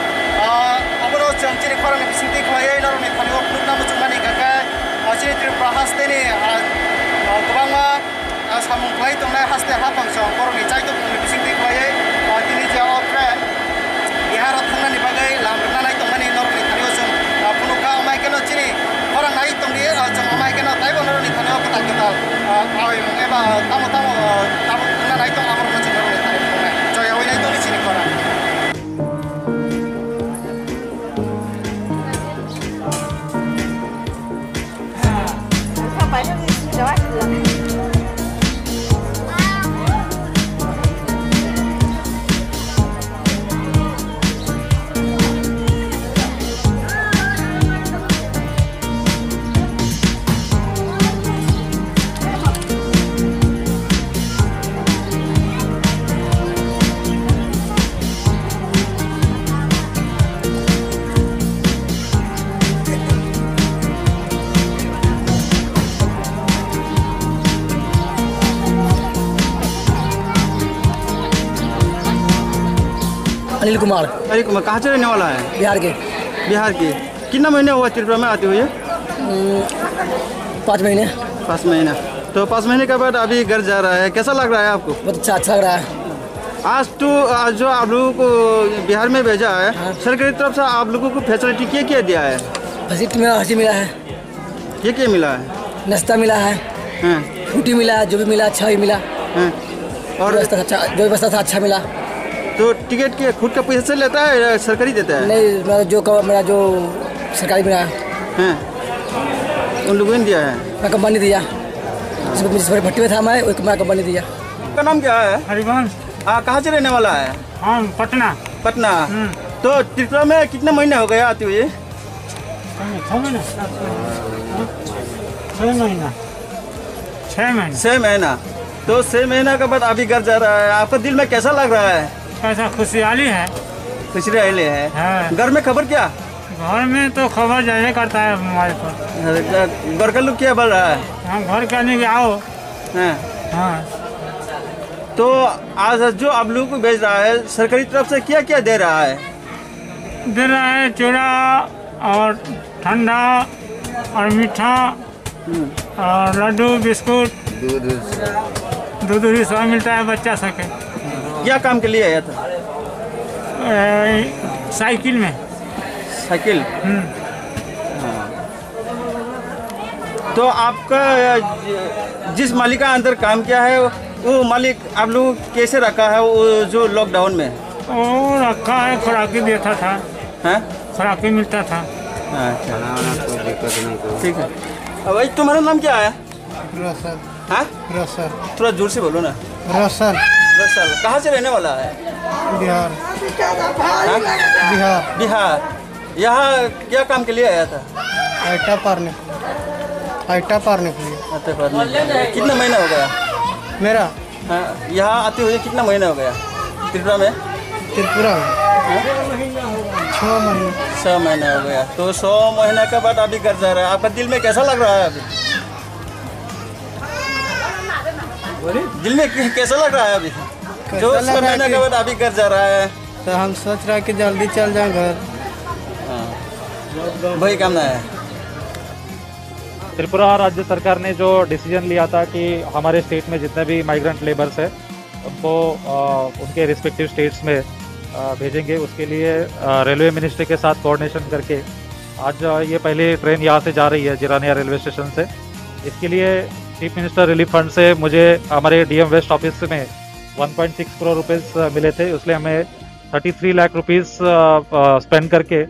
Ah, obono chwng chini khorangni bisingtwi khlaiwi norokni thani o phunukna muchungmani hwnkha khe, ah, chini Tripura hasteni, ah, ah, kwbangma, ah, samung khlai tongnai haste haphang song borokni chaitokmungni bisingtwi khlaiwi, ah, tini je o train Bihar o thangnani bagwi lam rwna nai tongmani norokni thani o chwng, ah, phunukha, amai kheno chini khorang nai tongdi, ah, chwng amai kheno taibo norokni thani o kwtal kwtal, ah, awi mung eba, ah, tamo tamo, ah, tamo wngna nai tong, aborokno chwng norokni thani phunuknai. Choyawi nai tongdi chini khorang. Anil कुमार। अनिल कुमार, कहाँ से रहने वाला है? बिहार के। बिहार के। कितना महीने हुआ त्रिपुरा में आते हुए? हम्म, पाँच महीने। पाँच महीना। तो पाँच महीने के बाद अभी घर जा रहा है, कैसा लग रहा है आपको? बहुत अच्छा, अच्छा लग रहा है। आज तो, आज जो आप लोगों को बिहार में भेजा है, हाँ। सरकार की तरफ से आप लोगों को फैसिलिटी क्या क्या दिया है? फैसिलिटी में हर चीज़ मिला है। क्या क्या मिला है? नाश्ता मिला है, हाँ। फ्रूटी मिला है, जो भी मिला, अच्छा भी मिला। हाँ। और व्यवस्था अच्छा, जो व्यवस्था था, अच्छा मिला। तो टिकट के खुद का पैसा से लेता है या सरकारी देता है? नहीं, मेरा जो कवर, मेरा जो सरकारी मिला है। हाँ। उन लोगों ने दिया है? मैं कंपनी दिया। जिस, जिस भट्टी में था मैं, वो मेरा कंपनी दिया। आपका नाम क्या है? हरिवंश। हाँ, कहाँ से रहने वाला है? हम पटना। पटना। हम्म। तो त्रिपुरा में कितने महीने हो गए आते हुए? छह महीना। छह महीना। छह महीना। छह महीना। तो छह महीना के बाद अभी घर जा रहा है, आपका दिल में कैसा लग रहा है? कैसा, खुशहाली है। खुशहाली है। हाँ। घर में खबर क्या? घर में तो खबर जाने करता है मोबाइल पर। अरे, क्या, घर का लोग क्या बोल रहा है? हाँ, घर का नहीं, आओ। हाँ। हाँ। तो आज जो आप लोगों को भेज रहा है, सरकारी तरफ से क्या क्या दे रहा है? दे रहा है चूड़ा और ठंडा और मीठा हम्म। और लड्डू, बिस्कुट। दूध। दूध भी सब मिलता है बच्चा सबके। क्या काम के लिए आया था? ए, साइकिल में। साइकिल? हम्म। हाँ। तो आपका, अ, जिस मालिक का अंदर काम किया है, वो मालिक आप लोग कैसे रखा है, वो जो लॉकडाउन में? वो रखा है, खुराकी देता था। हैं? खुराकी मिलता था। अच्छा। खाना वाना कोई दिक्कत नहीं, कोई। ठीक है। अ, भाई, तुम्हारा नाम क्या है? रसल। हाँ? रसल। थोड़ा जोर से बोलो ना। रसल। रसल, कहाँ से रहने वाला है? बिहार। हाँ? बिहार। बिहार। यहाँ क्या काम के लिए आया था? आटा पारने। आटा पारने के लिए। आटा पारने के लिए। कितना महीना हो गया? मेरा? हाँ, यहाँ आते हुए कितना महीना हो गया त्रिपुरा में? त्रिपुरा में? छह महीने। छह महीना हो गया। तो सौ महीना के बाद अभी घर जा रहा है, आपका दिल में कैसा लग रहा है अभी? दिल में कै-, कैसा लग रहा है अभी? जो कैसा लग छह रहा है महीना के कि बाद अभी घर जा रहा है। तो हम सोच रहा है कि जल्दी चल जाए घर। हाँ। वही काम ना है। त्रिपुरा राज्य सरकार ने जो डिसीजन लिया था कि हमारे स्टेट में जितने भी माइग्रेंट लेबर्स हैं, उनको, अ, उनके रिस्पेक्टिव स्टेट्स में, अ, भेजेंगे। उसके लिए, अ, रेलवे मिनिस्ट्री के साथ कोऑर्डिनेशन करके आज, अ, ये पहली ट्रेन यहाँ से जा रही है जिरानिया रेलवे स्टेशन से। इसके लिए चीफ मिनिस्टर रिलीफ फंड से मुझे हमारे डीएम वेस्ट ऑफिस में वन पॉइंट सिक्स करोड़ रुपीस, अ, मिले थे, इसलिए हमें थर्टी थ्री लाख रुपीस, अ, अ, स्पेंड करके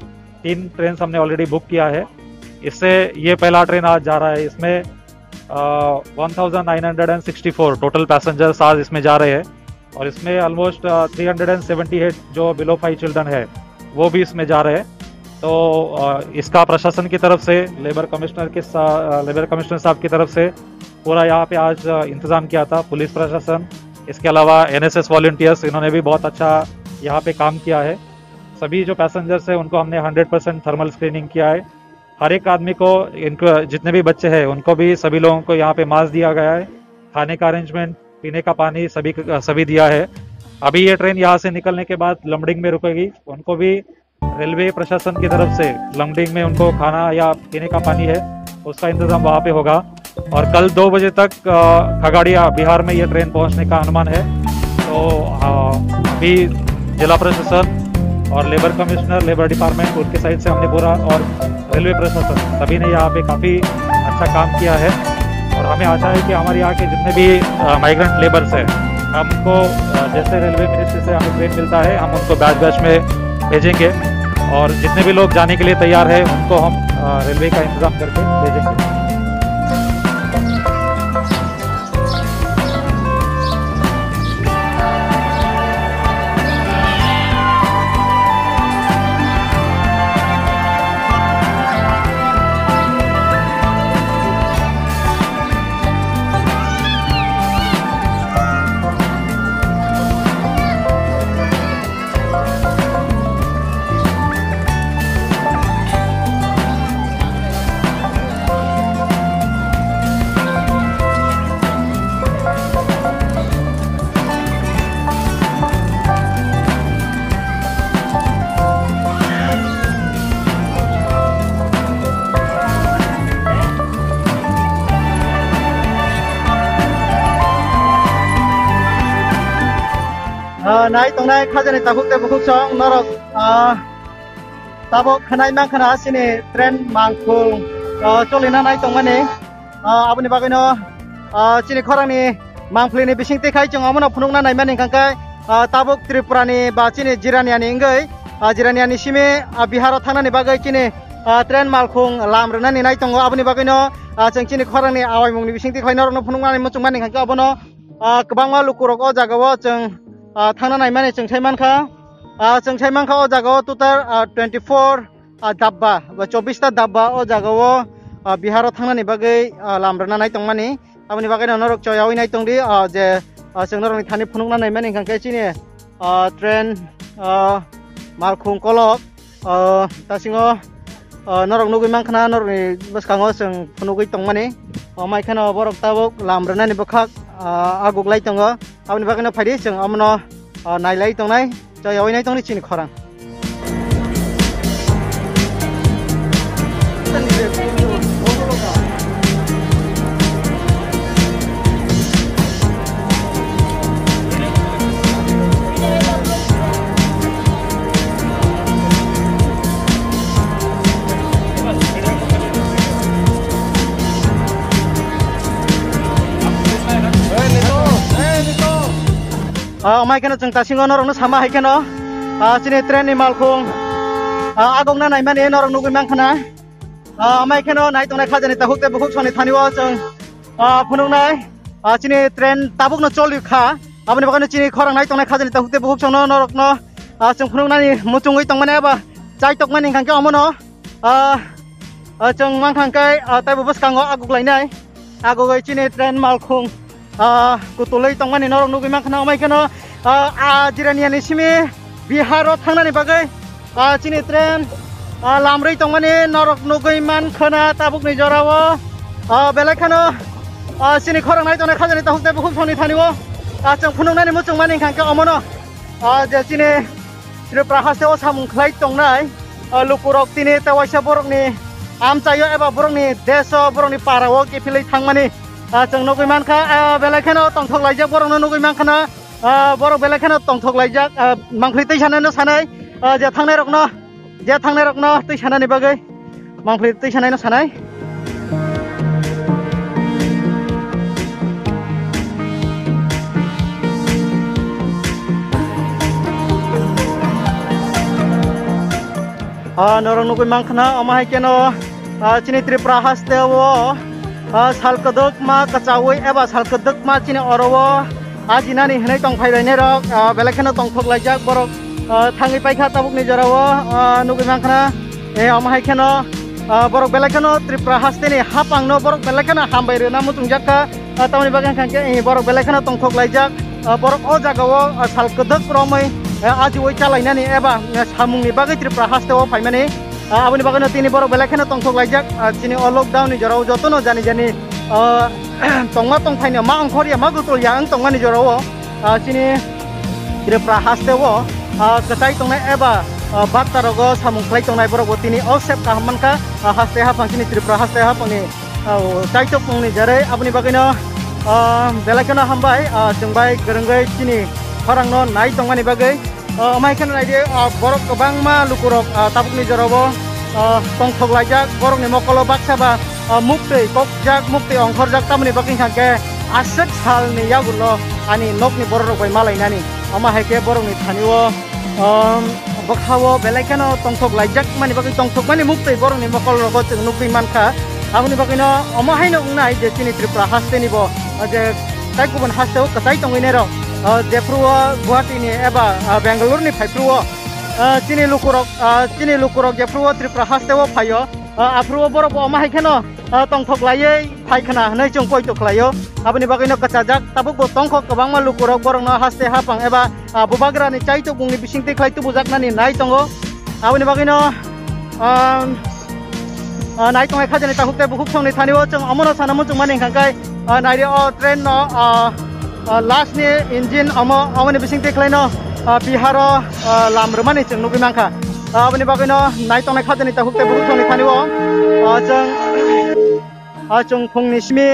तीन ट्रेन हमने ऑलरेडी बुक किया है। इससे ये पहला ट्रेन आज जा रहा है, इसमें, अ, one thousand nine hundred and sixty four total passengers आज इसमें जा रहे हैं और इसमें ऑलमोस्ट, अ, three hundred and seventy eight जो बिलो फाइव चिल्ड्रन है, वो भी इसमें जा रहे हैं। तो, अ, इसका प्रशासन की तरफ से, लेबर कमिश्नर के सा-, अ, लेबर कमिश्नर साहब की तरफ से पूरा यहाँ पे आज, अ, इंतज़ाम किया था, पुलिस प्रशासन, इसके अलावा एनएसएस वॉलंटियर्स, इन्होंने भी बहुत अच्छा यहाँ पे काम किया है। सभी जो पैसेंजर्स हैं, उनको हमने हंड्रेड परसेंट थर्मल स्क्रीनिंग किया है। हर एक आदमी को, इनको जितने भी बच्चे हैं, उनको भी, सभी लोगों को यहाँ पे मास्क दिया गया है। खाने का अरेंजमेंट, पीने का पानी सभी, सभी दिया है। अभी ये ट्रेन यहाँ से निकलने के बाद लमडिंग में रुकेगी, उनको भी रेलवे प्रशासन की तरफ से लमडिंग में उनको खाना या पीने का पानी है, उसका इंतज़ाम वहाँ पे होगा। और कल दो बजे तक, अ, खगड़िया, बिहार में ये ट्रेन पहुँचने का अनुमान है। तो, अ, अभी जिला प्रशासन और लेबर कमिश्नर, लेबर डिपार्टमेंट, उनके साइड से हमने पूरा, और रेलवे प्रशासन, सभी ने यहाँ पे काफ़ी अच्छा काम किया है। और हमें आशा है कि हमारे यहाँ के जितने भी, अ, माइग्रेंट लेबर्स हैं, हमको, अ, जैसे रेलवे मिनिस्ट्री से हमें ट्रेन मिलता है, हम उनको बैच बैच में भेजेंगे। और जितने भी लोग जाने के लिए तैयार हैं, उनको हम, अ, रेलवे का इंतज़ाम करके भेजेंगे। Ah, nai tongnai khajani takhuk tei bukhuk song norok, ah, tabuk khnai mankha na chini train mangkhung, ah, cholina nai tongmani. Ah, aboni bagwino, ah, chini khorangni mangphlini bisingtwi khai chwng omono phunukna naimani hwnkha khe, ah, tabuk Tripurani ba chini Jiraniani wngwi, ah, Jiraniani simi, ah, Biharo thangnani bagwi chini, ah, train malkhung lam rwnani nai tongo. Aboni bagwino, ah, chwng chini khorangni awaimungni bisingtwi khai norokno phunuknani muchungmani hwnkha khe obono, ah, kwbangma lukurok o jagao chwng, ah, thangna naimani chwng sai mankha. Ah, chwng sai mankha o jagao total, ah, twenty four, ah, dabba ba chobbish ta dabba o jagao, ah, Biharo thangnani bagwi, ah, lam rwna nai tongmani. Aboni bagwino norok choyaui nai tongdi, ah, je, ah, chwng norokni thani phunukna naimani hwnkha khe chini, ah, train, ah, malkhung kolok, ah, tasingo, ah, norok nugwi mankha na norokni bwskango chwng phunugwi tongmani. Omo hai kheno borok tabuk lam rwnani bwkhak, ah, aguklai tongo. Aboni bagwino phaidi chwng omono, ah, nailai tongnai. Choyaui nai tongni chini khorang. Ah, omai kheno chwng tasingo norokno sama hai kheno, ah, chini train ni malkhung, ah, agokna naimani norok nugwi mankha na. Ah, omai kheno nai tongnai khajani takhuk tei bukhuk songni thani o chwng, ah, phunuknai, ah, chini train tabukno choli kha. Aboni bagwino chini khorang nai tongnai khajani takhuk tei bukhuk songno norokno, ah, chwng phunuknani muchungwi tongmani eba chai tokmani hwnkha khe omono. Ah, ah, chwng mankha khe, ah, taibo bwskango aguklainai. Agugwi chini train malkhung, ah, kutulwi tongmani norok nugwi mankha na, omai kheno, ah, ah, Jiraniani simi, Bihar o thangnani bagwi, ah, chini train, ah, lamrwi tongmani norok nugwi mankha na tabukni jorao. Ah, belai kheno, ah, chini khorang nai tongnai khajani takhuk tei bukhuk songni thani o, ah, chwng phunuknani muchungmani hwnkha khe omono, ah, je chini Tripura haste o samung khlai tongnai, ah, lukurok tini tewaisa borokni amchaio eba borokni deso, borokni parao kiphilwi thangmani, ah, chwng nugwi mankha, ah, belai kheno tongthok laijak borokno nugwi mankha na. Ah, borok belai kheno tongthok laijak, ah, mangpili twi sanai no sanai, ah, je thangnai rokno, je thangnai rokno twi sanani bagwi mangpili twi sanai no sanai. Ah, norok nugwi mankha na, omo hai kheno, ah, chini Tripura haste o, ah, sal kwdwkma kwchaui eba sal kwdwkma chini oro o ajinani hinwi tong phaibainai rok, ah, belai kheno tongthok laijak borok, ah, thangwi paikha tabukni jorao, ah, nugwi mankha na, eh, omo hai kheno, ah, borok belai kheno Tripura hasteni haphangno borok belai kheno hambai rwna muchungjak kha. Ah, tamoni bagwi hwnkha khe, eh, borok belai kheno tongthok laijak. Ah, borok o jagao, ah, sal kwdwk romwi, eh, ajiui chalainani eba, eh, samungni bagwi Tripura haste o phaimani. Ah, aboni bagwino tini borok belai kheno tongthok laijak. Ah, chini o lockdown ni jorao jotono jani jani, ah, tongma tongthaino ma ongkhorya, ma gotolya wng tongmani jorao, ah, chini Tripura haste o, ah, kwchai tongnai eba, ah, bakta rogo samung khlai tongnai borok bo tini o sep kaham mankha, ah, haste haphang chini Tripura haste haphangni, ah, o chaitok mungni jerai aboni bagwino, ah, belai kheno hambai, ah, chwng bai kwrwngwi chini khorangno nai tongmani bagwi. Ah, omo hai kheno naidi, ah, borok kwbangma lukurok, ah, tabukni jorao, ah, tongthok laijak, borokni mokolo baksa ba, ah, muktwi kokjak, muktwi ongkhorjak, tamoni bagwi hwnkha khe aswk salni yagulo ani nokni bororok bai malainani. Omo hai khe borokni thani-o, um, bwkha-o belai kheno tongthok laijak mani bagwi tongthokmani muktwi borokni mokol rogo chwng nukgwi mankha. Aboni bagwino omo haino wngnai je chini Tripura hasteni bo, ah, je tai kubun hasteo kwchai tongwi nairok, ah, jephru-o Guwahati ni eba, ah, Bangalore ni phaiphru-o, ah, chini lukurok, ah, chini lukurok jephru-o Tripura hasteo phaio, ah, aphru-o borok bo omo hai kheno, ah, tongthok laiwi phai khna hwnwi chwng poito khlaio. Aboni bagwino kwchajak tabuk bo tongkho kwbangma lukurok borokno haste haphang eba, ah, bubagrani chaitok bungni bisingtwi khlai tubujaknani nai tongo. Aboni bagwino, ah, ah, nai tongnai khajani takhuk tei bukhuk songni thani-o chwng omono sana muchungmani hwnkha khe, ah, nairi o train no, ah, ah, last ni engine omo, omoni bisingtwi khlaino, ah, Bihar o, ah, lam rwmani chwng nugwi mankha. Ah, aboni bagwino nai tongnai khajani takhuk tei bukhuk songni thani-o, ah, chwng, ah, chwng phungni simi,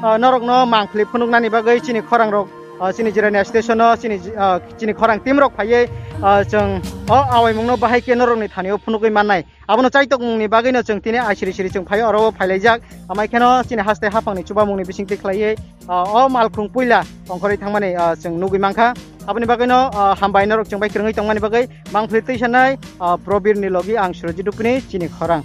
ah, norokno mangpili phunuknani bagwi chini khorangrok, ah, chini Jirania station o chini, ah, chini khorang team rok phaiwi, ah, chwng o awaimungno bahai khe norokni thani-o phunugwi mannai. Abono chaitokmungni bagwino chwng tini aisiri siri chwng phai oro o phailaijak. Amai kheno chini haste haphangni chubamungni bisingtwi khlaiwi, ah, o malkhung puila ongkhorwi thangmani, ah, chwng nugwi mankha. Aboni bagwino, ah, hambai norok chwng bai kwrwngwi tongmani bagwi. Mangpili twi sanai, ah, Probir ni logi ang Surajit Dupini chini khorang.